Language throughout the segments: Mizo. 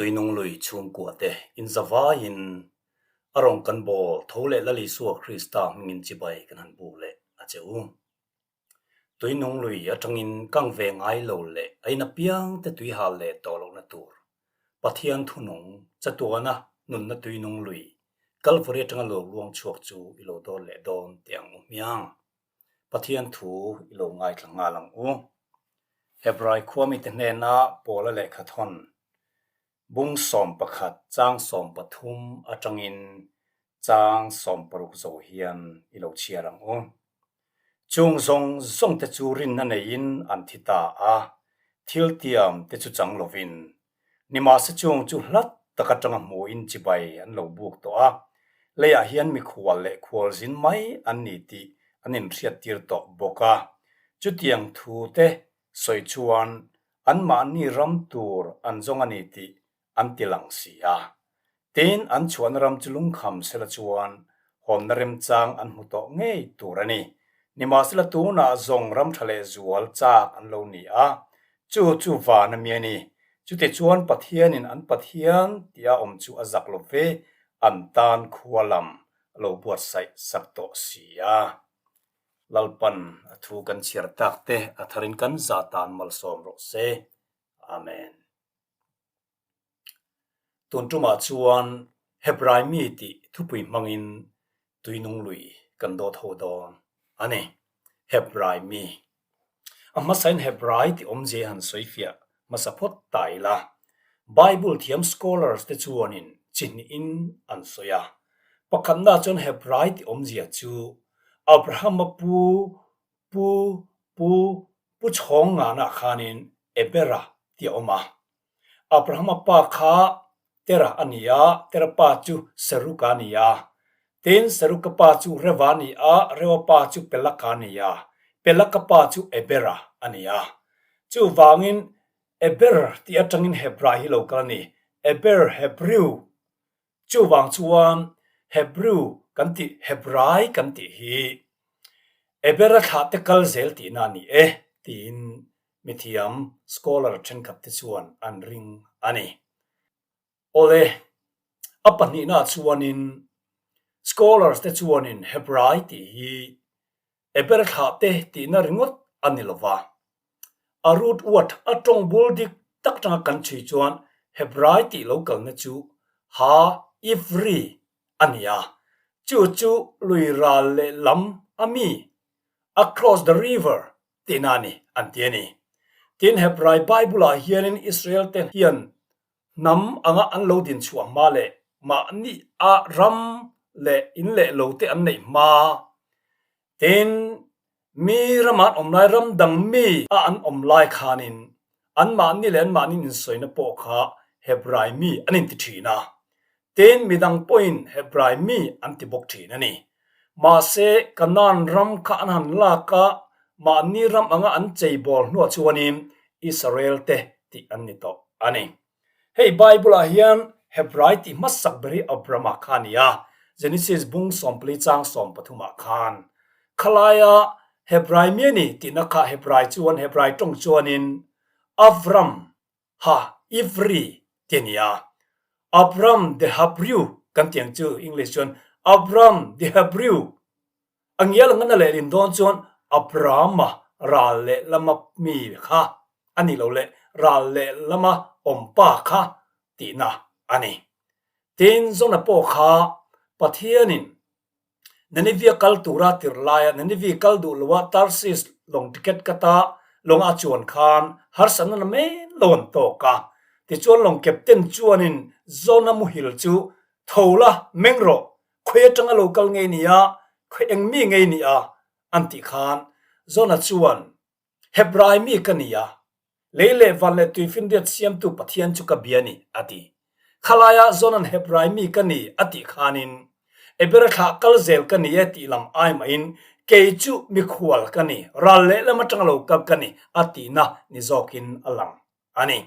Tuinung lui chhungkua te inzavaiin a rawn kan bawl tho leh Lal Isua Krista hmingin chibai kan han buk leh a che u. Tuinung lui atangin kang ve ngai lo leh a in apiang te tui hal leh tawh lohna tur Pathian thunung chatuana nunna tuinung lui Kalvari atanga lo luang chhuak chu i lo dawn leh dawn teh ang u hmiang. Pathian thu i lo ngaithla nghal ang u. Hebrai khuamite hnena Paula lehkha thawn bung 11 chang 13 atangin chang 16 zo hian i lo chhiar ang u. Chung zawng zawng te chu rinna neiin an thi ta a, thil tiam te chu chang lovin Nimahse chung chu hlat tak atanga hmuhin chibai an lo buk tawh a, leiah hian mikhual leh khualzin mai an ni tih an inhriattir tawh bawk a. Chutiang thu te sawi chuan anmahni ram tur an zawng a ni tih an ti lang si a. Tin, an chhuahna ram chu lungkham sela chuan hawnna remchang an hmu tawh ngei tur a ni. Nimahsela tunah zawng ram tha leh zual chak an lo ni a, chu chu van a mi a ni. Chutichuan Pathianin an Pathian tia awm chu a zak lo ve, an tan khua lam a lo buatsaih sak tawh si a. Lalpan a thu kan chhiar tak te a tharin kan zah tan malsawm rawh se. Amen. Tun tumah chuan Hebrai mi tih thupui hmangin tuinung lui kan dawt ho dawn a ni. Hebrai mi. A hmasain Hebrai tih awmzia han sawi fiah hmasa phawt ta ila. Bible thiam scholars te chuanin chi hnihin an sawi a. Pakhatna chuan Hebrai tih awmzia chu Abrahama pu pu pu pu chhawng nganah khanin Ebera tih a awm a. Abrahama pa kha Tera a ni a, Tera pa chu Seruka a ni a. Tin, Seruka pa chu Reva a ni a, Reva pa chu Pelaka a ni a, Pelaka pa chu Ebera a ni a. Chuvangin, Eber tih atangin Hebrai hi lo kal a ni, Eber, Hebrew. Chuvang chuan Hebrew kan tih Hebrai kan tih hi Ebera thlahte kal zel tihna a ni e, tiin mithiam scholar thenkhat te chuan an ring a ni. Awle, a pahnihnaah chuanin scholars te chuanin Hebrai tih hi Eber thlahte tihna ringawt a ni lo va. A root word a tawng bul dik tak atanga kan chhui chuan Hebrai tih lo kalna chu Ha Ivri a ni a, chu chu lui ral leh lam a mi, across the river, tihna a ni an ti a ni. Tin, Hebrai Bible-ah hianin Israel-te hian hnam anga an lo din chhuah hma leh mahni a ram leh in leh lo te an neih hma. Tin, mi rama an awm lai, ram dang mi a an awm lai khanin anmahni leh anmahni insawina pawh kha Hebrai mi an inti thin a. Tin, midang pawhin Hebrai mi an ti bawk thin a ni. Mahse, Kanaan ram kha an han lak a, mahni ram anga an cheibawl hnuah chuanin Israel te tih an ni tawh a ni. Hei Bible-ah hian Hebrai tih hmasak ber hi Abrama kha a ni a, Genesis bung 14 chang 13 ah khan. Khalaia Hebrai mi a ni tihna kha Hebrai chuan Hebrai tawng chuanin Avram ha Ivri ti a ni a. Abram the Hebrew kan tih ang chu English chuan Abram the Hebrew A ngial ngan a lehlin dawn chuan Abrahama ral leh lama mi kha a nih loh leh ral leh lama awm pa kha tihna a ni. Tin, Jona pawh kha Pathianin Nineveh kal tura tirh laia Nineveh kal duh loa Tarsis lawng ticket ka ta lawng a chuan khan harsatna na mai lo an tawk a. Tichuan lawng captain chuanin Jona muhil chu tho la meng rawh Khawi atanga lo kal ngei nia, khawi eng mi ngei nia an tih khan Jona chuan, Hebrai mi ka ni a, lei leh van leh tuifinriat siamtu Pathian chu ka bia ni, a ti. Khalaia Jona'n Hebrai mi ka ni a tih khanin, Ebera thlah kal zel ka ni e tih lam ai mahin, Kei chu mikhual ka ni, ral lehlam atanga lo kal ka ni a tihna ni zawkin a lang. a ni.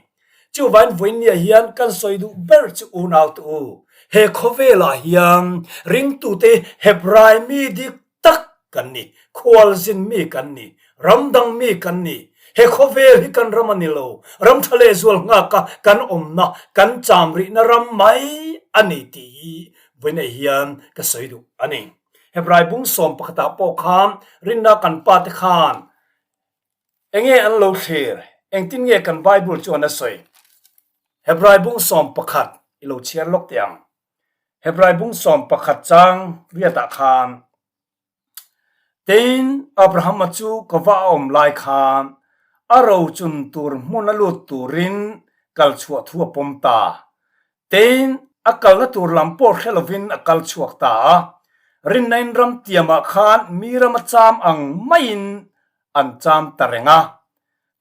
Chuvain vawinia hian kan sawi duh ber chu unau te u, he khawvelah hian ringtute Hebrai mi dik tak kan ni, khualzin mi kan ni, ramdang mi kan ni. He khawvel hi kan ram a ni lo, ram tha lehzual nghaka kan awmna, kan cham rihna ram mai a ni tih hi vawiinah hian ka sawi duh a ni. Hebrai bung sawm pakhatah pawh khan rinna kan pa te khan enge an lo thlir, engtin nge kan Bible chuan a sawi? Hebrai bung 11 i lo chhiar lawk teh ang. Hebrai bung 11 chang riatah khan Tin, Abrahama chu ka va a awm lai khan a rochun tur hmun a lut turin kal chhuah thu a pawm ta. Tin, a kalna tur lam pawh hre lovin a kal chhuak ta a. Rinnain ram tiamah khan mi ram a cham ang maiin an cham ta reng a.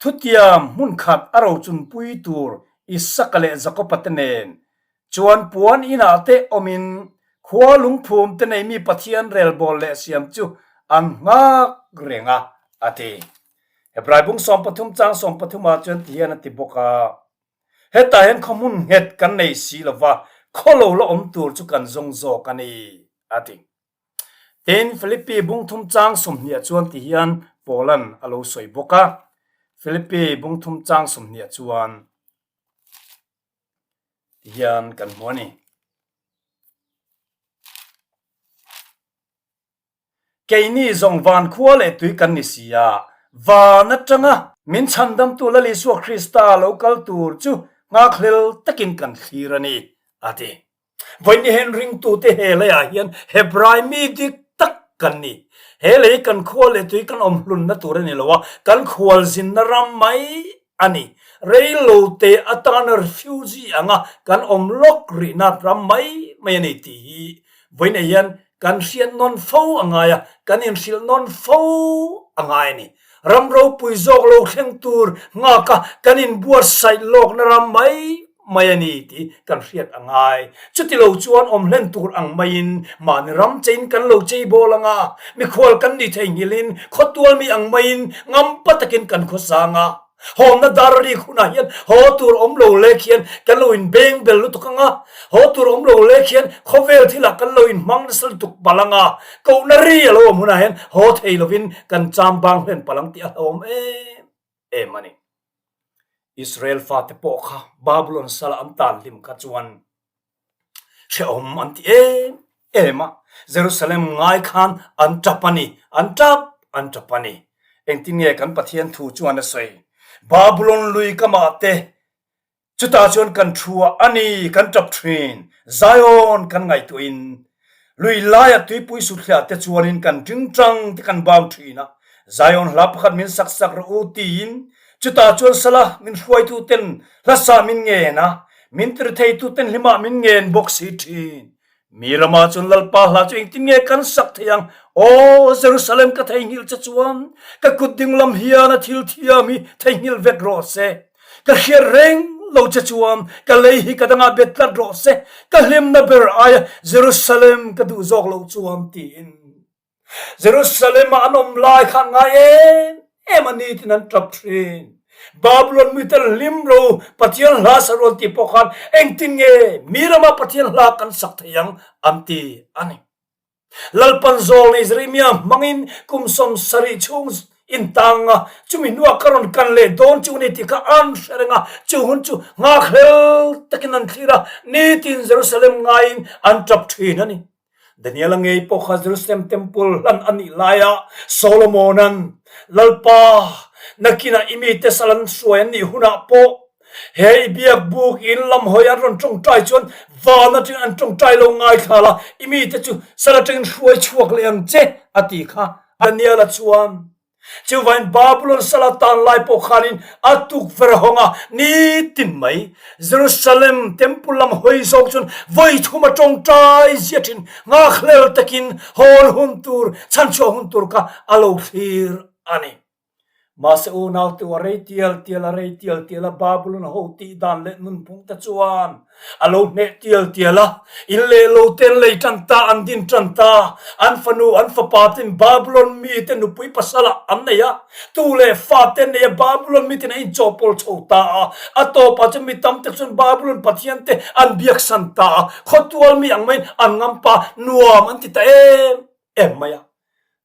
Thutiam hmun khat a rochunpui tur Isaka leh Jakoba te nen Chuan puan inah te awmin khua lungphum te neimi Pathian relbawl leh siam chu an nghak reng a, a ti. Hebrai bung 13 chang 13 ah chuan ti hian a ti bawk a, Hetah hian khaw hmun nghet kan nei si lo va, khaw lo la awm tur chu kan zawng zawk a ni, a ti. Tin, Philippi bung thum chang 20 ah chuan ti hian Paula'n a lo sawi bawk a, Philippi bung thum chang 20 ah chuan, Ti hian kan hmu a ni. Keini zawng van khua leh tui kan ni si a, van atanga min chhandamtu Lal Isua Krista lo kal tur chu nghakhlel takin kan thlir a ni, a ti. Vawiin hian ringtute he leiah hian Hebrai mi dik tak kan ni. He lei kan khua leh tui kan awm hlunna tur a ni lo a, kan khualzinna ram mai a ni. Reilo te atana refugee anga kan awm lawk rihna ram mai mai a ni tih hi vawiin hian kan hriat nawn fo a ngai a, kan inhrilh nawn fo a ngai a ni. Ram ropui zawk lo thleng tur nghaka kan inbuatsaih lawkna ram mai mai a ni tih kan hriat a ngai. Chuti lo chuan awm hlen tur ang maiin mahni ram chein kan lo chei bawl ang a, mikhual kan ni theihnghilhin khawtual mi ang maiin ngampa takin kan khawsang a. Hawmna dar a rik hunah hian haw tur awm lo lek hian kan lo inbeng bel lutuk ang a, haw tur awm lo lek hian khawvel thilah kan lo inhmang nasa lutuk palh ang a, kohna ri a lo awm hunah hian haw thei lovin kan cham bang hlen palh ang tih a hlauhawm em em a ni. Israel fate pawh kha Babylon sala an tan hlim kha chuan hrehawm an ti em em a, Jerusalem ngai khan an tap a ni, an tap an tap a ni. Engtin nge kan Pathian thu chuan a sawi? Babylon lui kamah te chutah chuan kan thu a, a ni, kan tap thin, Zion kan ngaihtuahin lui laia tuipui suthliah te chuanin kan tingtang te kan bau thin a, Zion hla pakhat min sak sak rawh u tiin chutah chuan sala min hruaitu ten hlasa min ngen a, min tir theitu ten hlimah min ngen bawk si thin. Mi ramah chuan Lalpa hla chu engtin nge kan sak thei ang? Aw Jerusalem ka theihnghilh che chuan ka kut dinglam hian a thil thiam hi theihnghilh vek rawh se. Ka hriat reng lo che chuan ka lei hi ka dangah bet tlat rawh se. Ka hlimna ber aia Jerusalem ka duh zawk loh chuan tiin. Jerusalem-a an awm lai khan ngai em em a ni tiin an tap thin. Babylon mite hlim lo Pathian hla sa rual tih pawh khan engtin nge mi rama Pathian hla kan sak thei ang an ti a ni. Lalpan zawl nei Jeremia hmangin kum 70 chhung intang a, chumi hnuah ka rawn kan leh dawn chu ni tih kha an hre reng a, chu hun chu nghakhlel takin an thlir a, nitin Jerusalem ngaiin an tap thin a ni. Daniela ngei pawh kha Jerusalem Temple hlan a nih laia Solomona'n, Lalpa, nakinah i mite sal an hruai an nih hunah pawh he i biak buk in lam hawi an rawn tawngtai chuan van atangin an tawngtai lo ngaithla la, i mite chu sal atangin hruai chhuak leh ang che, a ti kha. Daniela chuan, Chuvain Babylon sala tan lai pawh khanin a tukverh hawng a, nitin mai Jerusalem temple lam hawi zawk chuan vawi thum a tawngtai zia thin, nghakhlel takin hawn hun tur, chhanchhuah hun tur kha a lo thlir a ni. Mahse unau te u a rei tial tial a rei tial tial a, Babylon ho tih dan leh nunphung te chuan A lo hneh tial tial a, in leh lo te an lei tan ta, an din tan ta. An fanu, an fapa ten Babylon mite nupui pasal ah an nei a, tu leh fa te an nei a, Babylon miten an inchawhpawl chho ta a. A tawpah chuan mi tam tak chuan Babylon pathian te an biaksan ta a, khawtual mi ang maiin an ngampa nuam an ti ta em em mai a.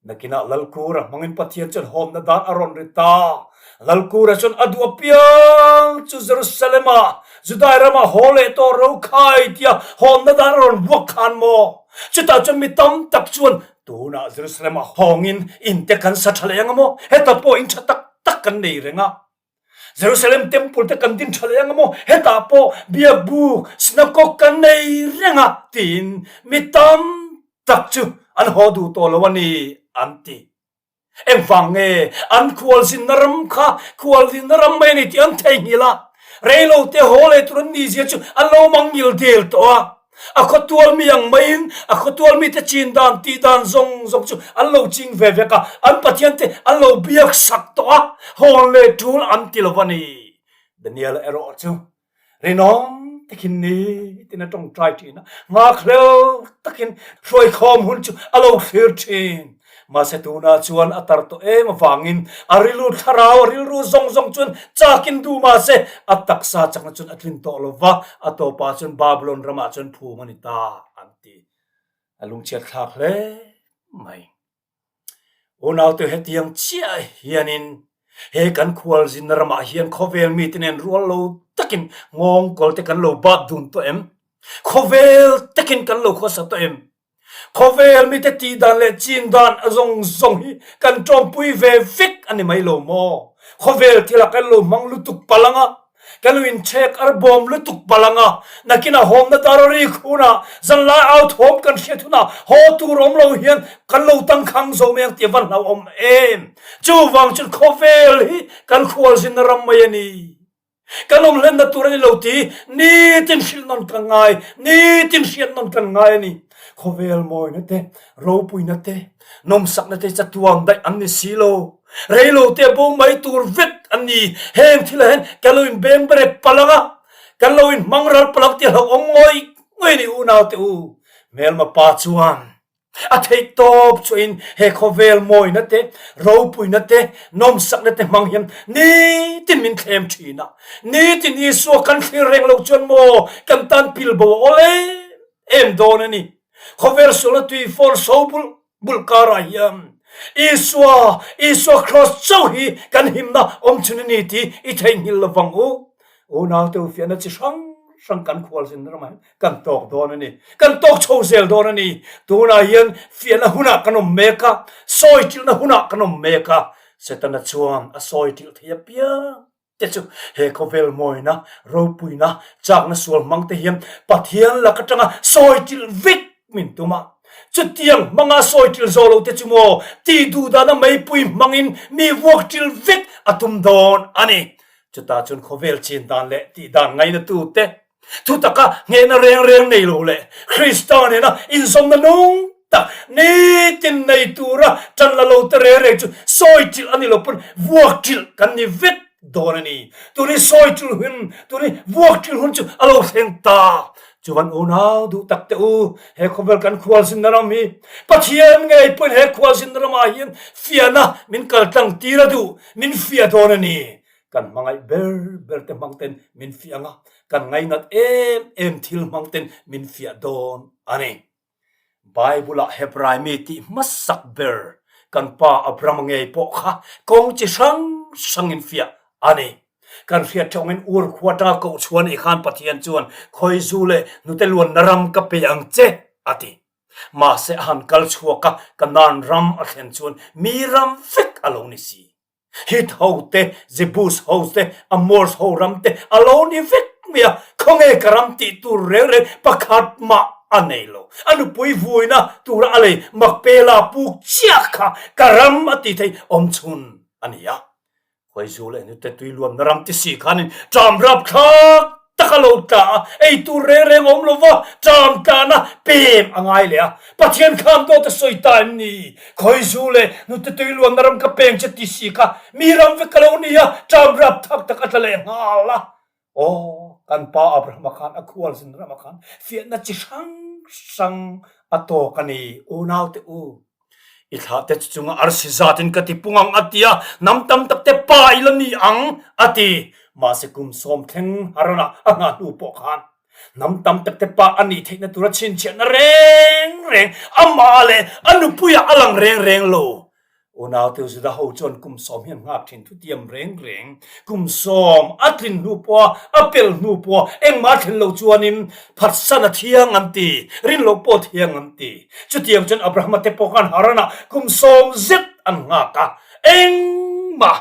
Nakinah Lalkura hmangin Pathian chuan hawmna dan a rawn ri ta. Lalkura chuan a duh apiang chu Jerusalem-ah, Judai ramah haw leh tawh ro khai tia hawmna dan a rawn buak khan maw? Chutah chuan mi tam tak chuan tunah Jerusalem-ah hawngin in te kan sa tha leh ang a maw? Hetah pawh in tha tak tak kan nei reng a. Jerusalem temple te kan din tha leh ang a maw? Hetah pawh biakbuk, synagogue kan nei reng a tiin mi tam tak chu an haw duh tawh lo a ni an ti. Engvang nge an khualzinna ram kha khualzinna ram mai a ni tih an theihnghilh a, reilote haw leh tur an nizia chu an lo mangil del tawh a. A khawtual mi ang maiin a khawtual mite chin dan tih dan zawng zawng chu an lo ching ve vek a, an Pathiante an lo biak sak tawh a, hawn leh tul an ti lo a ni. Daniel erawh chu rinawm takin ni tin a tawngtai thin a, nghakhlel takin hruaikhawm hun chu a lo thlir thin. Mahse tunah chuan a tar tawh em avangin a rilru thlarau, a rilru zawng zawng chuan chakin duh mahse a taksa chakna chuan a tlin tawh lo va, a tawpah chuan Babylon ramah chuan phum a ni ta an ti. A lungchhiat thlak hle mai. Unaute hetiang chiah hianin he kan khualzinna ramah hian khawvel mite nen rual lo takin nghawngkawl te kan lo bat dun tawh em? Khawvel takin kan lo khawsa tawh em? Khawvel mite tih dan leh chin dan a zawng zawng hi kan tawmpui ve vek a ni mai lo maw? Khawvel thilah kan lo hmang lutuk palh ang a, kan lo inchhek ar bawm lutuk palh ang a, nakinah hawmna dar a rik hunah, zanlai au thawm kan hriat hunah haw tur awm lo hian kan lo tangkhang zo mai ang tih a va hlauhawm em? Chuvang chuan khawvel hi kan khualzinna ram mai a ni. Kan awm hlenna tur a ni lo ti nitin hrilh nawn kan ngai, nitin hriat nawn kan ngai a ni. Khawvel mawina te, ropuina te, nawmsakna te chatuan daih an ni si lo. Reilo te bo mai tur vek an ni. Heng thilah hian kan lo inbeng berek palh ang a, kan lo inhmang ral palh ang tih hlauhawm ngawih ngawih a ni unaute u. Hmelma pa chuan A theih tawp chuahin he khawvel mawina te, ropuina te, nawmsakna te hmang hian nitin min thlem thin a. Nitin Isua kan thlir reng lo chuan maw kan tan pil bo a awl em em dawn a ni. Khawvel sualna tui fawn so bulh bulh karah hian Isua, Isua Kraws chauh hi kan himna awmchhun a ni tih i theihnghilh lovang u. Unaute u fiahna chi hrang hrang kan khualzin ramah hian kan tawk dawn a ni. Kan tawk chho zel dawn a ni. Tunah hian fiahna hunah kan awm mek a, sawi tilhna hunah kan awm mek a. Setana chuan a sawi tilh thei apiang te chu he khawvel mawina, ropuina, chakna sual hmang te hian Pathian lak atanga sawi tilh vek min tum a. Chutiang hmanga sawi tilh zawh lo te chu maw tih duh dana meipui hmangin mi vuak tilh vek a tum dawn a ni. Chutah chuan khawvel chin dan leh tih dan ngainatute thutaka nghehna reng reng nei lo leh Krista nena inzawmna nung tak nitin nei tura tan la lo te reng reng chu sawi ṭilh a ni lo pawn vuak ṭilh kan ni vek dawn a ni. Tuni sawi ṭilh hun, tuni vuak ṭilh hun chu a lo thleng ta. Chuan unau duh tak te u, he khawvel kan khualzinna ram hi Pathian ngei pawhin he khualzinna ramah hian fiahna min kaltlang tir a duh, min fiah dawn a ni. Kan hmangaih ber ber te hmang ten min fiah ang a, kan ngainat em em thil hmang ten min fiah dawn a ni. Bible-ah Hebrai mi tih hmasak ber kan pa Abrahama ngei pawh kha kawng chi hrang hrangin fiah a ni. Kan hriat theuhngin Ur khua atanga koh chhuah nih khan Pathian chuan Khawizu leh hnute luanna ram ka pe ang che a ti. Mahse a han kal chhuak a, Kanaan ram a thlen chuan mi ram vek a lo ni si. Hit ho te, Jebus ho te, Amors ho ram te a lo ni vek mai a, khawnge ka ram tih tur reng reng pakhat mah a nei lo. A nupui vuina tura a lei Makpela puk chiah kha ka ram a ti thei awmchhun a ni a. Khawizu leh hnute tui luamna ram ti si khanin ṭam rapthlak tak a lo tla a, ei tur reng reng awm lo va, ṭam tlana pem a ngai leh a. Pathian khan dawt a sawi ta em ni? Khawizu leh hnute tui luanna ram ka peng che ti si kha mi ram vek ka lo ni a, ṭam rap thak tak a tla leh nghal a. Aw, kan pa Abrahama khan a khualzin ramah khan fiahna chi hrang hrang a tawk a ni, unaute u. I thlah te chu chunga arsi zatin ka ti pung ang a ti a, hnam tam tak te pa i la ni ang a ti. Mahse kum sawm thleng Haran-ah a nghah hnu pawh khan. Hnam tam tak te pa a nih theihna tura chhinchhiahna reng reng amah leh a nupuiah a lang reng reng lo. Unaute Juda ho chuan kum sawm hian nghak thin thutiam reng reng. Kum sawm a tlin hnu pawha a pel hnu pawha engmah a thlen lo chuanin phatsan a thiang an ti, rin loh pawh a thiang an ti. Chutiang chuan Abrahama te pawh khan Haranah kum sawm zet an nghak a, engmah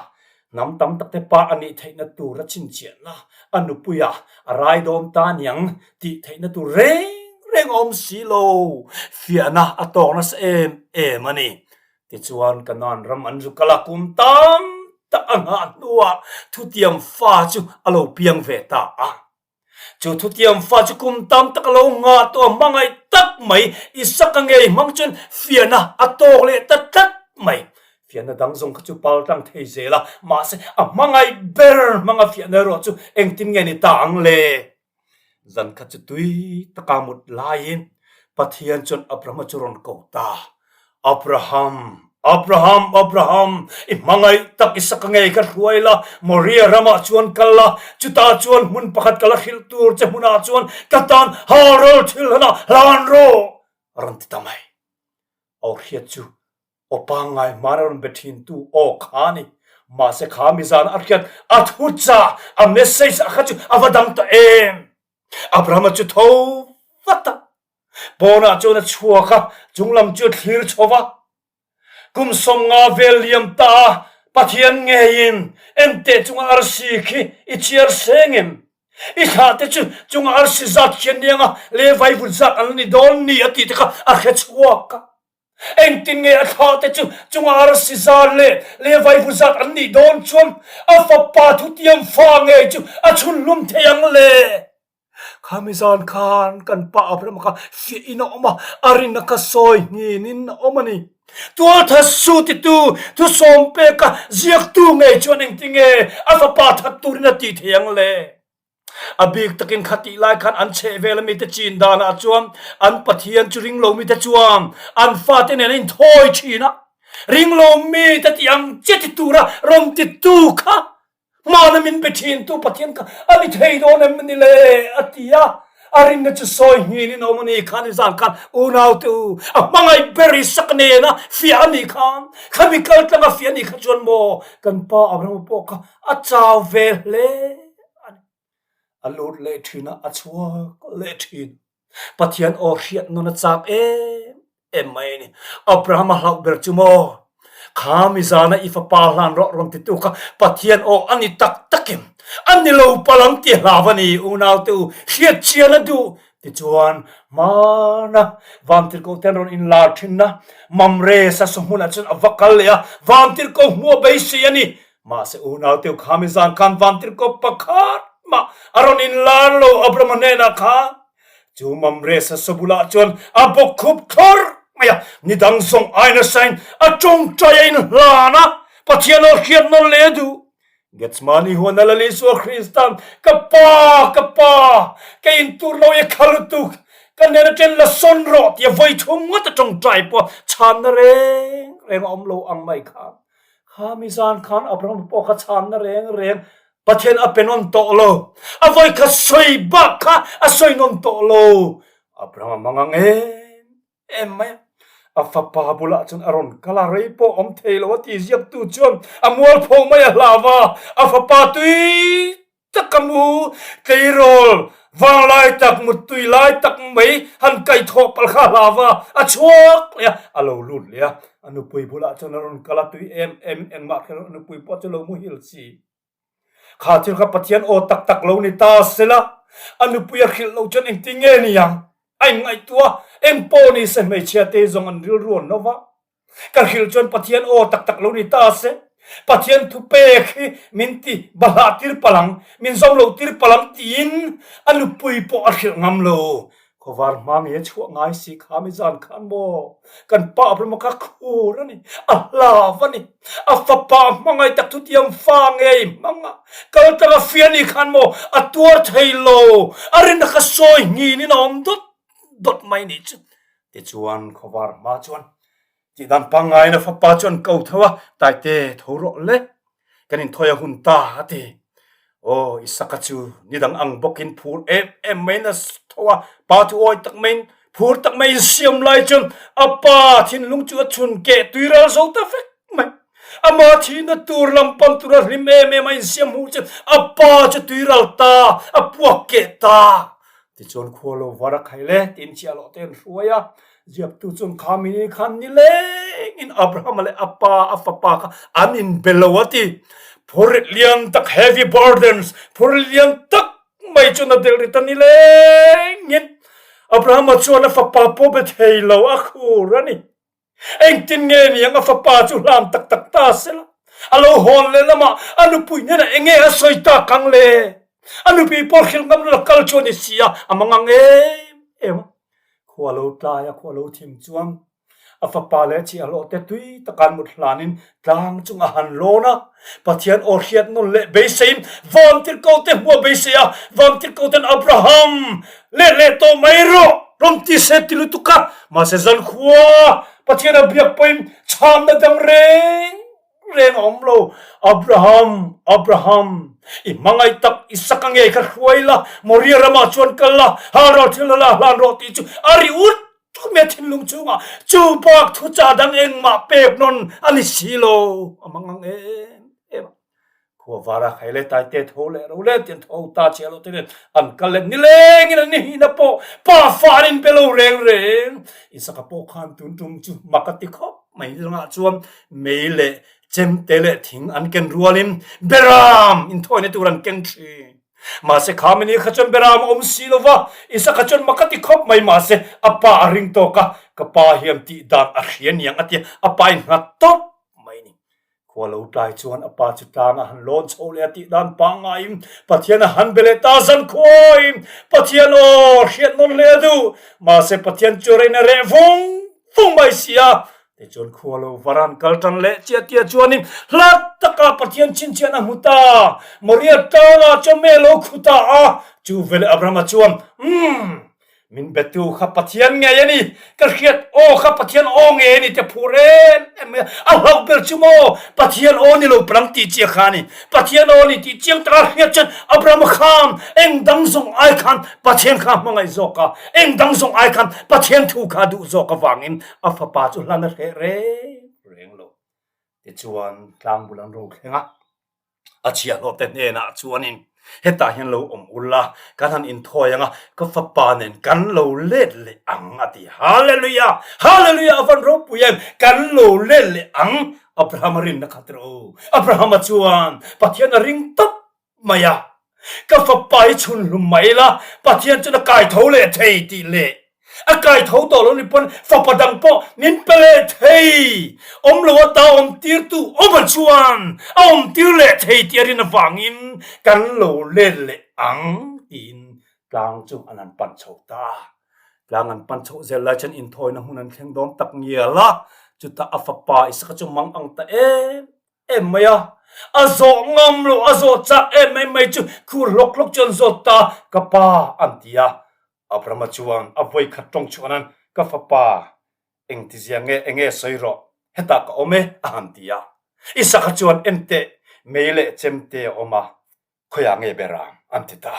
hnam tam tak te pa a nih theihna tur a chhinchhiahna a nupuia a rai dawn ta aniang tih theihna tur reng reng a awm si lo. Fiahna a tawk nasa em em a ni. Tichuan Kanaan ram an zu kal a, kum tam tak a nghah hnuah thutiam fa chu a lo piang ve ta a. Chu thutiam fa chu kum tam tak a lo nghah tawh a, hmangaih tak mai Isaka ngei hmang chuan fiahna a tawk leh ta tlat mai. Fiahna dang zawng kha chu pal tlang thei zel a, mahse a hmangaih ber hmanga fiahna erawh chu engtin nge ni ta ang le? Zan kha chu tui taka mut laiin Pathian chuan Abrahama chu rawn ko ta. Abraham, Abraham, Abraham, i hmangaih tak Isaka ngei kha hruai la, Moria ramah chuan kal la, chutah chuan hmun pakhat ka la hrilh tur che hmunah chuan ka tan Harold thil hlanah hlan rawh, a rawn ti ta mai. Aw hriat chu Aw pangngai hman a rawn be thintu aw kha a ni. Mahse kha mi zan a hriat a thu chah, a message a kha chu a va dang ta em! Abrahama chu tho vat a, pawnah chuan a chhuak a, chunglam chu a thlir chho va. Kum 50 vel liam ta a, Pathian ngeiin enteh chunga arsi khi i chhiar seng em? I thlah te chu chunga arsi zat khian nianga Levi vut zat an la ni dawn ni a tih te kha a hre chhuak a. Engtin nge a thlah te chu chunga arsi zar leh Levi vu zat an nih dawn chuan a fapa thutiam fa ngei chu a chhunhlum thei ang le? Khami zan khan kan pa Abraham kha fiahin a awm a, a rinna kha sawi nginin a awm a ni. Tualthat su titu thusawm peka ziaktu ngei chuan engtin nge a fapa that turin a tih thei ang le? A bik takin kha tih lai khan an chheh vel ami te chin danah chuan an Pathian chu ring lomi te chuan an fate nen an inthawi thin a, ring lomi te tih ang che ti tura rawn titu kha hmana min be thintu Pathian kha a ni thei dawn em ni le a ti a, a rinna chu sawi nghin in a awm a ni khan i zan khan unaute u a hmangaih ber i sak nena fiah a nih khan khami kaltlanga fiah a nih kha chuan maw kan pa Abrahama pawh kha a chau ve hle. a ni. A lut leh thin a, a chhuak leh thin. Pathian aw hriat nun a chak em em mai a ni. Abraham a hlauh ber chu maw? Kha mi zana i fapa hlan rawh rawn titu kha Pathian aw a ni tak tak em? A ni lo palh ang ti hlau a ni, unaute u, hriat chian a duh. Tichuan, hmana Vantirhkoh ten rawn inlar thinna Mamre sasaw hmunah chuan a va kal leh a, Vantirhkoh hmuh a beisei a ni. Mahse unau teu kha mi zan khan vantirhkoh pakhat mah a rawn inlar lo Abrahama hnenah khan. Chu Mamre sasa bulah chuan a bawk khup thlawr mai a, ni dang zawng ai nasain a tawngtai a inhlan a, Pathian aw hriat nawn leh a duh. Gethsemane huan a Lal Isua Kristan, Ka Pa, ka Pa, ka intur lo i kha lutuk, ka hnen aṭen la sawn rawh tia vawi thum ngawt a tawngtai pawh chhanna reng reng a awm lo ang mai khan. Kha mi zan khan Abraham pawh kha chhanna reng reng Pathian a pe nawn tawh lo. A vawi kha sawi bak kha a sawi nawn tawh lo. Abraham a mang ang em em mai a. A fapa bulah chuan a rawn kal a, rei pawh awm thei lo a ti ziaktu chuan a mualpho mai a hlau a, a fapa tui Tak ka mu, tleirawl vanglai tak, muttui lai tak mai han kaihthawh palh kha a hlau a, a chhuak leh a, a lo lut leh a, a nupui bulah chuan a rawn kal a, tui em em engmah kher a nupui pawh chu lo muhil si. Kha thil kha Pathian aw tak tak lo ni ta sela, a nupui a hrilh loh chuan engtin nge ni ang? A inngaihtuah a, eng pawh ni se hmeichhia te zawng an rilru an lo va, Ka hrilh chuan Pathian aw tak tak lo ni ta se, Pathian thu pek hi min ti bahlah tir palh ang, min zawm loh tir palh ang tiin a nupui pawh a hrilh ngam lo. Khawvar hma nge a chhuah ngai si kha mi zan khan maw? Kan pa Abrahama kha khur a ni, a hlav a ni. A fapa hmangaih tak thutiam fa ngei hmang a, kal tlang a fia ni khan maw a tuar thei lo, a rinna kha sawi nghin in a awm dawt dawt mai nih chu. Tichuan khawvar hma chuan tihdan pangngaiin a fapa chuan ko tho a, Taite tho rawh le, kan inthawi a hun ta a ti. Aw, Isaka chu nidang ang bawkin phur em em maiin a tho a, pa chu awi tak maiin phur tak maiin siam lai chuan a pa thinlung chu a chhun keh tui ral zo ta vek mai. Ama thihna tur lam pan tura hlim em em a insiam hmuh chuan a pa chu tui ral ta, a puak keh ta. Tichuan khua lo var a khai le tiin chiah loh te an hruai a, ziaktu chuan kha mini khan nilengin Abrahama leh a pa a fapa kha an inbe lo a ti. Phurrit lian tak heavy burdens phurrit lian tak mai chuan a delh rit a nilengin Abrahama chuan a fapa pawh be thei lo a khur a ni. Engtin nge niang a fapa chu hlan tak tak ta sela? A lo hawn leh lamah a nupui hnenah eng nge a sawi tak ang le? A nupui pawh hrilh ngam la kal chu a ni si a, a mangang em em a. Khua lo tlai a, khua lo thim chuan a fapa leh a chhiahhlawh te tui taka an mut hlanin tlang chung a han lawn a. Pathian aw hriat nawn leh beiseiin Vamtirhko te hmuh a beisei a, Vamtirhko ten Abraham, leh leh tawh mai rawh, rawn ti se ti lutuk a, mahse zankhua Pathian a biak pawhin chhamna dang reng reng a awm lo. Abraham, Abraham, i hmangaih tak Isaka ngei kha hruai la, Moria ramah chuan kal la, Haral thil hala hlan rawh tih chu a ri ut Chumi a thinlung chungah chu bak thuchah dang engmah pek nawn a ni si lo, a mang ang em em a. Khua vara khai le taite tho leh ro le tian tho ta chiah lo te nen an kal leh nilengin an ni hina pawh pa fa an inbe lo reng reng. Isaka pawh khan tun tum chu mak a ti khawp mai nilangah chuan mei leh chemte leh thing an ken rualin beram inthawina tur an ken thin. Mahse kha mini kha chuan beram a awm si lo va, Isaka chuan mak a ti khawp mai mahse a pa a ring tawk a, ka pa hian tih dan a hria niang a ti a, a pa in nghat tawp mai ni. Khua lo tlai chuan a pa chu tlang a han lawn chho leh a tih dan pangaiin Pathian a han be leh ta zan khuain Pathian aw hriat nawn hle a duh, mahse Pathian chu rein a reh vung vung mai si a, Tichuan khua lo var an kal tan leh chiah tia chuanin hla taka Pathian chhinchhian a hmu ta. Moria tlangah chuan mei a lo khu ta a, chu veleh Abrahama chuan, Umm, min betu kha Pathian ngei a ni, ka hriat aw kha Pathian aw ngei a ni tia phur em em mai a, a hlauh ber chu maw Pathian aw ni lo palang tih chiah kha a ni. Pathian aw ni tih chiang taka hriat chuan Abrahama khan eng dang zawng ai khan Pathian kha a hmangaih zawk a, eng dang zawng ai khan Pathian thu kha a duh zawk avangin A fapa chu hlan a hreh reng reng lo. Tichuan tlangbul an ro thleng a, a chhiahhlawh te hnenah chuanin hetah hian lo awm ul a, kan han inthawi ang a, ka fapa nen kan lo let leh ang a ti. Hallelujah! Hallelujah! A van ropui em! Kan lo let leh ang! Abrahama rinna kha tirh u. Abrahama chuan Pathian a ring tawp mai a, ka fapa hi chhun hlum mai ila Pathian chuan a kai tho leh thei tih leh a kai tho tawh lo ni pawn fapa dang pawh min pe leh thei awm lo ata awm tirtu awm a chuan a awm tir leh thei tih a rin avangin kan lo let leh ang tiin tlang chu an han pan chho ta. Tlang an pan chhoh zel lai chuan inthawina hmun an thleng dawn tak ngial a, chutah a fapa Isaka chu mang ang ta em em mai a, a zawh ngam lo, a zawh chak em em mai chu khur hlawk hlawk chu an zawt ta, ka pa an ti a. Abrahama chuan a vawi khat tawng chhuah nan, Ka fapa, engtizia nge, enge sawi rawh, hetah ka awm e, a han ti a. Isaka chuan, Enteh, mei leh chemte a awm a, khawiah nge ber ang? an ti ta.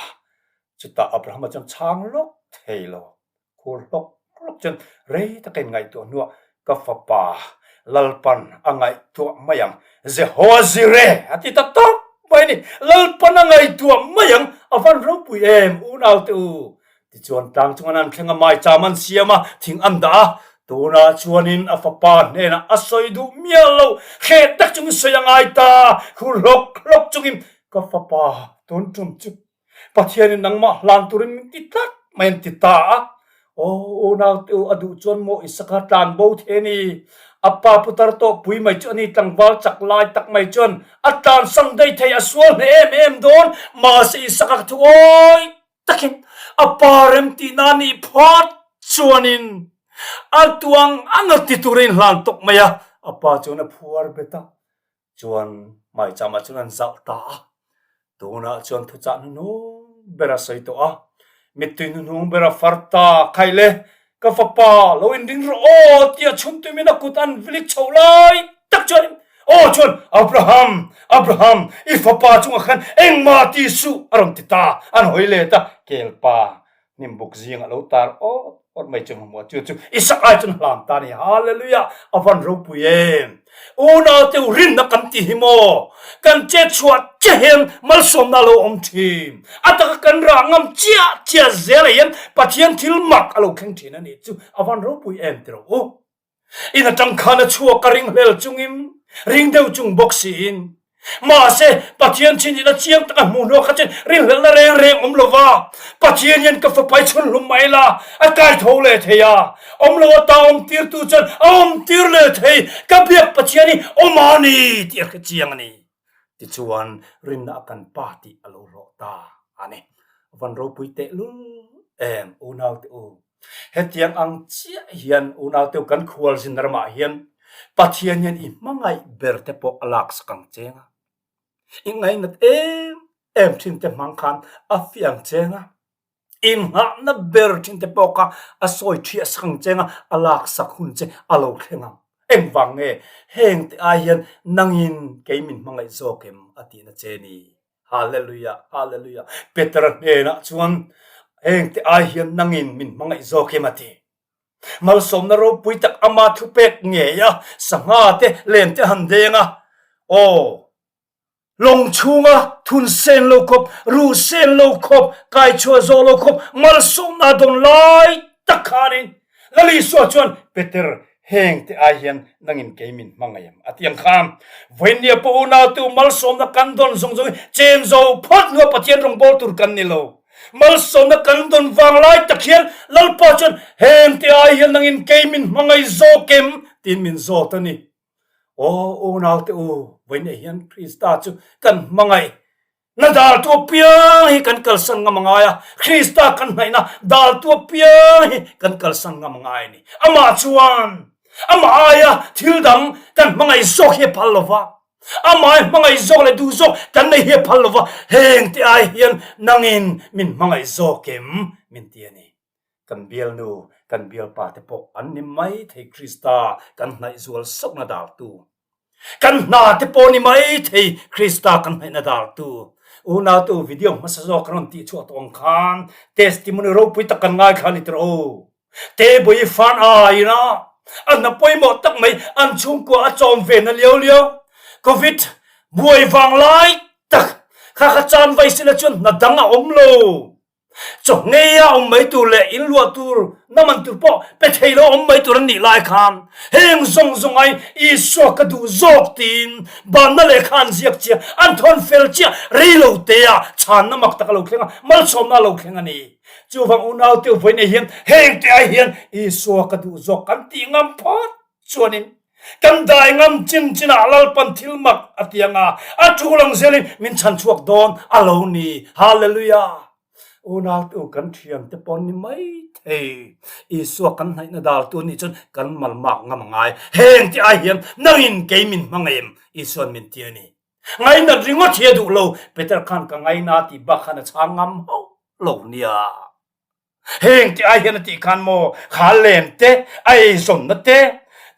Chutah Abrahama chuan chhang lawk thei lo, khur hlawk hlawk chuan rei taka inngaihtuah hnuah ka fapa Lalpan a ngaihtuah mai ang, Jehoa Jireh a ti ta tawp mai a ni. Lalpan a ngaihtuah mai ang, a van ropui em unaute u. Tichuan tlang chungan an thleng a, maicham an siam a, thing an dah a, tunah chuanin a fapa hnenah a sawi duh miah lo, hreh tak chungin sawi a ngai ta, khur hlawk hlawk chungin ka fapa tun tum chu Pathianin nangmah hlan turin min ti tlat mai an ti ta a. Aw unaute u a duh chuan maw Isaka tlan bo the a ni. A pa putar tawh pui mai chu a ni tlangval chak lai tak mai chuan a tlan sang daih thei a sual hle em em dawn mahse Isaka ka thu awi takin a pa rem tihna a nih phawt chuanin a tuang ang a ti turin hlan tawk mai a. A pa chuan a phuar bet a. Chuan maicham ah chuan an zauh ta a, tunah chuan thuchah hnuhnung ber a sawi tawh a, mittui hnuhnung ber a far ta, Khai le, ka fapa lo inring rawh aw tia chhun tumin a kut an vilik chhoh lai tak chuan. Aw chuan, Abraham, Abraham, i fapa chungah khan engmah ti suh, a rawn ti ta. An hawi let a, Kelpa, hnimbuk zingah lo tar awt awt mai chu hmuh a, chu chu Isak ai chuan hlam ta a ni. Hallelujah! A van ropui em! Unau te u rinna kan ti hi maw? Kan chet chhuah chiah hian malsawmna a lo awm thin. A taka kan rah ngam chiah chiah zelah hian Pathian thil mak a lo thleng thin a ni chu a van ropui em ti rawh u. In atang khan a chhuak a ringhlel chungin, ring deuh chung bawk siin. Mahse, Pathian chin in a chiang taka hmuh hnuah kha chuan ringhlelhna reng reng awm lo va, Pathian hian ka fapa i chhun hlum mai la, a kai tho leh thei a, awm lo ata awm tirtu chuan a awm tir leh thei, ka biak Pathian hi awm a ni tih a hre chiang a ni. Tichuan, rinna a kan pa tih a lo hlawh ta a ni. Van ropui tehlul em, unaute u. Hetiang ang chiah hian unauteu kan khualzin ramah hian Pathian hian i hmangaih ber te pawh a laksak ang cheng a. I ngainat em em thin te hmang khan a fiang cheng a. Inghahna ber thin te pawh kha a sawi thiahsak ang cheng a, a laksak hun che a lo thleng ang. Engvang nge heng te ai hian nangin kei min hmangaih zawk em a tihna che ni? Hallelujah, Hallelujah. Petera hnenah chuan heng te ai hian nangin min hmangaih zawk em a ti. Malsawmna ropui tak ama thupek ngei a, sangha te len te han deng a, aw, lawng chhunga thun sen lo khawp, ruh sen lo khawp, kaichhuah zawh lo khawp malsawmna dawn lai tak khanin Lal Isua chuan Peter heng te ai hian nangin kei min hmangaih em? A ti ang kha. Vawinia pawh unautu malsawmna kan dawn zawng zawng hi chen zo phawt hnua Pathian rawngbâwl tur kan ni lo. Malsawmna kan dawn vang lai tak hian Lalpa chuan heng te ai hian nangin kei min hmangaih zawk em? tiin min zawt a ni. Aw unaute u, vawinia hian Krista chu kan hmangaih Na daltu apiang hi kan kalsan ngam a ngai a, Krista kan hnaihna daltu apiang hi kan kalsan ngam a ngai a ni. Amah chuan amah aia thil dang kan hmangaih zawk hi a phal lo va, amah ai hmangaih zawk leh duh zawk kan nei hi a phal lo va, heng te ai hian nangin min hmangaih zawk em min ti a ni. Kan bialnu, kan bialpa te pawh an ni mai thei Krista kan hnaih zual sauhna daltu. Kan hna te pawh ni mai thei Krista kan hnaihna dartu. Unautu video hmasa zawk kan rawn tih chhuah tawh ang khan testimony ropui tak kan ngaithla a ni tirh aw. Tebawii fan aiin a a hna pawimawh tak mai an chhungkua a chawm ve na liau liau. Covid buai vang lai tak kha kha chan vai sila chuan hna dang a awm lo. Chaw ngeia awm mai tur leh in luah tur na man tur pawh pe thei lo awm mai tur an nih lai khan heng zawng zawng aiin Isua ka duh zawk tiin banna lehkha an ziak chiah, an thawn fel chiah rei lo te a chhanna mak tak a lo thleng a, malsawmna a lo thleng a ni. Chuvang unaute vawi nei hian heng te ai hian Isua ka duh zawk kan tih ngam phawt chuanin kan dai ngam chin chinah Lalpan thil mak a ti anga a thu lang zelin min chhan chhuak dawn a lo ni. Hallelujah! Unautu kan thiante pawh ni mai thei. Isua kan hnaihna daltu anih chuan kan malmak ngam a ngai. Heng ti ai hian nangin kei min hmang em? Isuan min ti a ni. Ngainat ringawt hi a duh lo. Peter khan ka ngaina tih bak khan a chhang ngam hauh lo nia. Heng ti ai hian a tih khan maw kha lem te, a eizawnna te,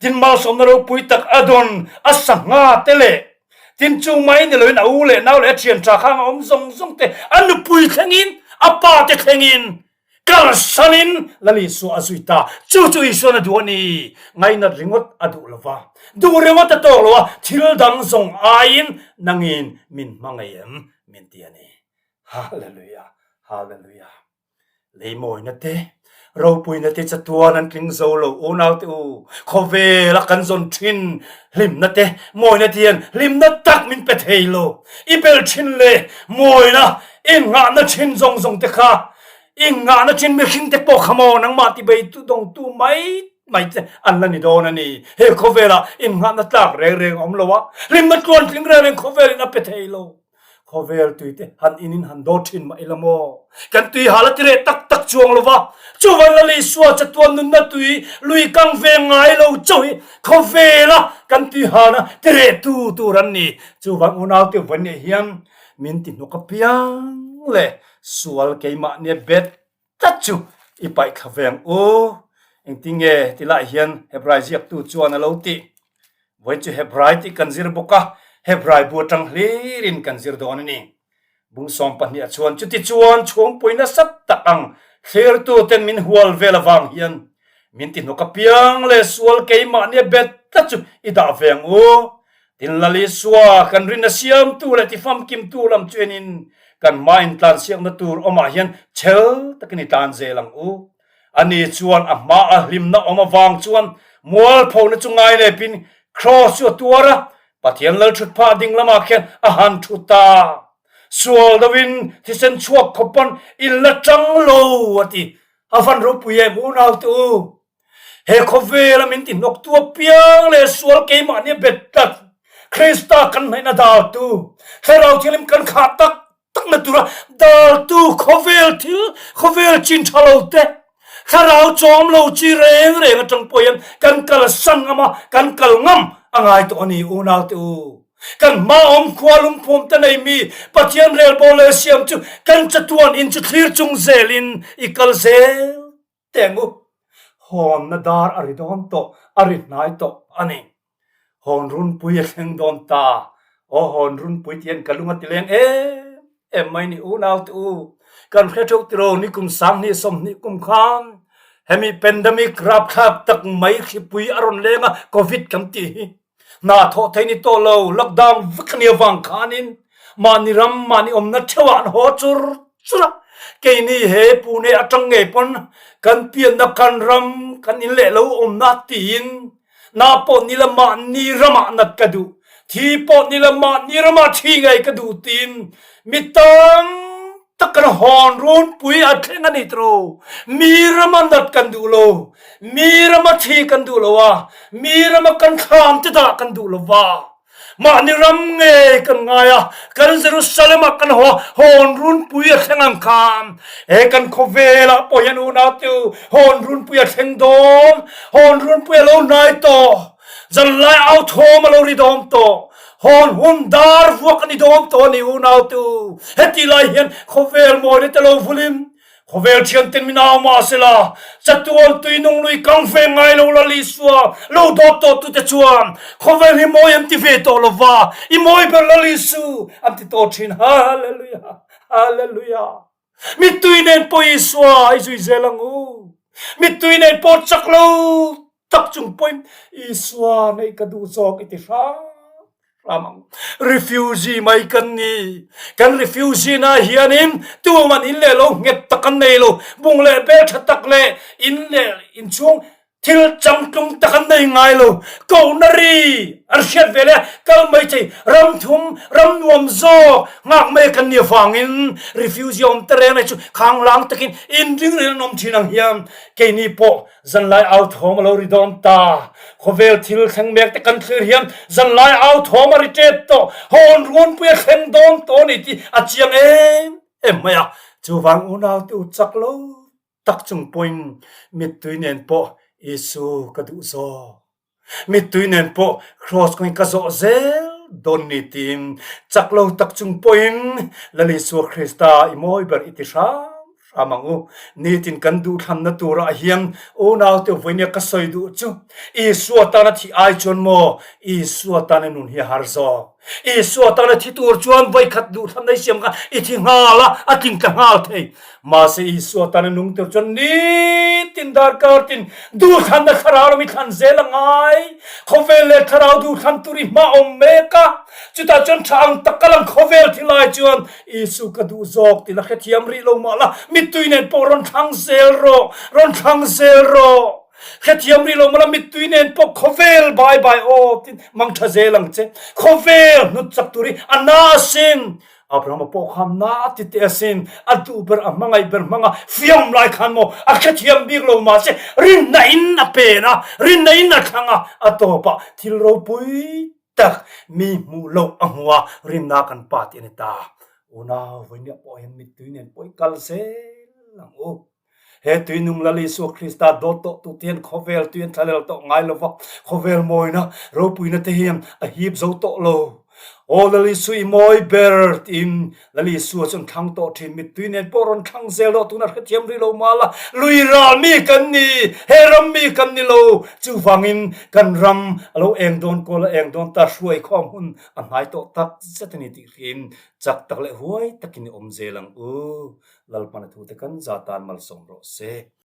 tin malsawmna ropui tak a dawn a sangha te leh tin chu mai ni loin a u leh nau leh a thian tha khang a awm zawng zawng te, a nupui thlengin, a pa te thlengin kalsanin Lal Isua a zui ta. Chu chu Isuan a duh a ni. Ngainat ringawt a duh lo va, duh ringawt a tawk lo a, thil dang zawng aiin nangin min hmangaih em min ti a ni. Hallelujah! Hallelujah! Leimawina te, ropuina te chatuan an tling zo lo unaute u, khawvela kan zawn thin hlimna te, mawina te hian hlimna tak min pe thei lo. I bel thin leh mawina innghahna thin zawng zawng te kha, innghahna thin mihring te pawh kha maw nangmah tibei tu dawngtu mai mai te an la ni dawn a ni. He khawvelah innghahna tlak reng reng a awm lo a, hlimna tluantling reng reng khawvelin a pe thei lo. Khawvel tui te han in in han dawr thin mah ila maw? Kan tui hal a ti reh tak tak chuang lo va, chuvan Lal Isua chatuan nunna tui lui kang ve ngai lo chauh hi khawvela kan tui halna ti reh tu tur an ni. Chuvang unaute vawi nih hian min ti hnuk apiang leh sual keimahnia bet tlat chu i paih thla ve ang u. Engtinge tilai hian Hebrai ziaktu chuan a lo tih? Vawiin chu Hebrai tih kan zir bawk a, Hebrai bu atang hlirin kan zir dawn a ni. Bung 12 ah chuan chutichuan chhungpui nasa tak ang thlirtuten min hual vel avang hian min tihnawk apiang leh sual keimahnia bet tlat chu i dah ve ang u. Tin Lalisua kan rinna siamtu leh tifamkimtu lam chu enin kan hma intlansiakna tur awmah hian chhel takin i tlan zel ang u. Ani chuan a hma a hlimna awm avang chuan mualphona chu ngai lepin Kraws chu a tuar a, Pathian lal thut phah ding lamah khian a han thu ta. Sual deuhin thisen chhuak khawp pawn in la tang lo a ti. A van ropui em unaute u. He khawvela min ti hnawktu apiang leh sual keimahni a bet tlat. Krista kan hnaihna daltu, Thlarau Thianghlim kan khah tak takna tura daltu khawvel thil, khawvel chin tha lo te, thlarau chawm lo chi reng reng atang pawh hian kan kal san ngam a, kan kal ngam a ngai tawh a ni unau te u. Kan hma awm khua lungphum te nei mi Pathian relbawl leh siam chu kan chatuan in chu thlir chung zelin i kal zel Teng u, hawnna dar a ri dawn tawh, a ri hnai tawh a ni. Hawn runpui a thleng dawn ta. Aw hawn runpui tihian ka lung a ti leng em em mai ni unau te u. Kan hre theuh tiraw ni kum 20 20 kum khan hemi pandemic rapthlak tak mai thlipui a rawn leng a covid kan tih hi. Hna thawh thei ni tawh lo, lockdown vek a nih avang khanin mahni ram, mahni awmna theuhah an haw chur chur a. Keini he Pune atang ngei pawn kan pianna kan ram, kan in leh lo awmna tiin na pawh ni la mahni ramah nat ka duh, thi pawh ni la mahni ramah thi ngei ka duh tiin mi tam tak kan hawn runpui a thleng a ni tawh. Mi rama nat kan duh lo. Mi rama thi kan duh lo a, mi rama kan thlam te dah kan duh lo va. Mahni ram ngei kan ngai a, kan Jerusalem ah kan haw a, hawn runpui a thleng ang khan. He kan khawvel ah pawh hian unau te u, hawn runpui a thleng dawn, hawn runpui a lo hnai tawh, zanlai au thawm a lo ri dawn tawh, hawn hun dar vuak a ni dawn tawh a ni unau te u. Heti lai hian khawvel mawina te lo vulin, Khawvel thianten min au mah sela, chatuan tui nung lui kang ve ngai lo la Lisua lo dawt tawh tute chuan khawvel hi mawi an ti ve tawh lo va, i mawi ber la Lisu an ti tawh thin. Hallelujah! Hallelujah! Mittui nen pawh Isua i zui zel ang u. Mittui nen pawh chak lo tak chung pawhin Isua neih ka duh zawk i ti hram hram ang. Refugee mai kan ni. Kan refugee na hianin tuman in leh lo nghet tak an nei lo. Bung leh bel tha tak leh in leh inchhung thil changtlung tak an nei ngai lo. Kohna ri an hriat ve leh kal mai thei ram thum ram nuam zawk nghak mai kan ni avangin refugee awm te reng reng chu khanglang takin inring reng an awm thin ang hian keini pawh Zanlai au thawm a lo ri dawn ta. Khawvel thil thleng mek te kan thlir hian zanlai au thawm a ri tep tawh. Hawn ruanpui a thleng dawn tawh a ni tih a chiang em em mai a. Chuvang unaute u chak lo tak chung pawhin mittui nen pawh Isu ka duh zawk. Mittui nen pawh Kraws kawngin ka zawh zel dawn ni tiin chak lo tak chung pawhin Lal Isua Krista i mawi ber i ti hram hram ang u. Nitin kan duhthlanna turah hian unaute vawinia ka sawi duh chu Isua tana thih ai chuan maw Isua tana nun hi a har zawk. Isua tana thi tur chuan vawikhat duhthlanna i siam kha i thi nghal a, a tling tla nghal thei. Mahse Isua tana nung tur chuan nitin darkar tin duhthlanna thlarau lam i thlan zel a ngai. Khawvel leh thlarau duhthlan tur i hma awm mek a, chutah chuan tha ang tak ka lang khawvel thi lai chuan Isu ka duh zawk ti la hrethiam rih lo mah la, mittui nen pawh rawn thlang zel rawh, rawn thlang zel rawh. Hrethiam rih lo mah la mittui nen pawh khawvel bai bai aw tin mang tha zel ang che. Khawvel hnut chak tur hi a na asin. Abrahama pawh khan na a ti teh asin, a duh ber a hmangaih ber hmanga fiam lai khan maw a hrethiam bik lo mahse rinna in a pen a, rinna in a thlang a, a tawpah thil ropui tak mi hmuh loh a hmu a, rinna kan pa tih a ni ta. Unau vawinia pawh hian mittui nen pawh i kal zel ang u. He tuinung Lal Isua Krista dawt tawh tute hian khawvel tui an thlalel tawh ngai lo va, khawvel mawina, ropuina te hian a hip zo tawh lo. Aw Lal Isu i mawi ber tiin Lal Isua chu an thlang tawh thin. Mittui nen pawh rawn thlang zel rawh tuna hrethiam rih lo mal a, lui ral mi kan ni, he ram mi kan ni lo. Chuvangin kan ram a lo eng dawn kawl a eng dawn ta hruai khawm hun a hnai tawh tak zet a ni tih hriin chak tak leh huai takin i awm zel ang u. Lalpana thute kan za tan malsawm rawh se.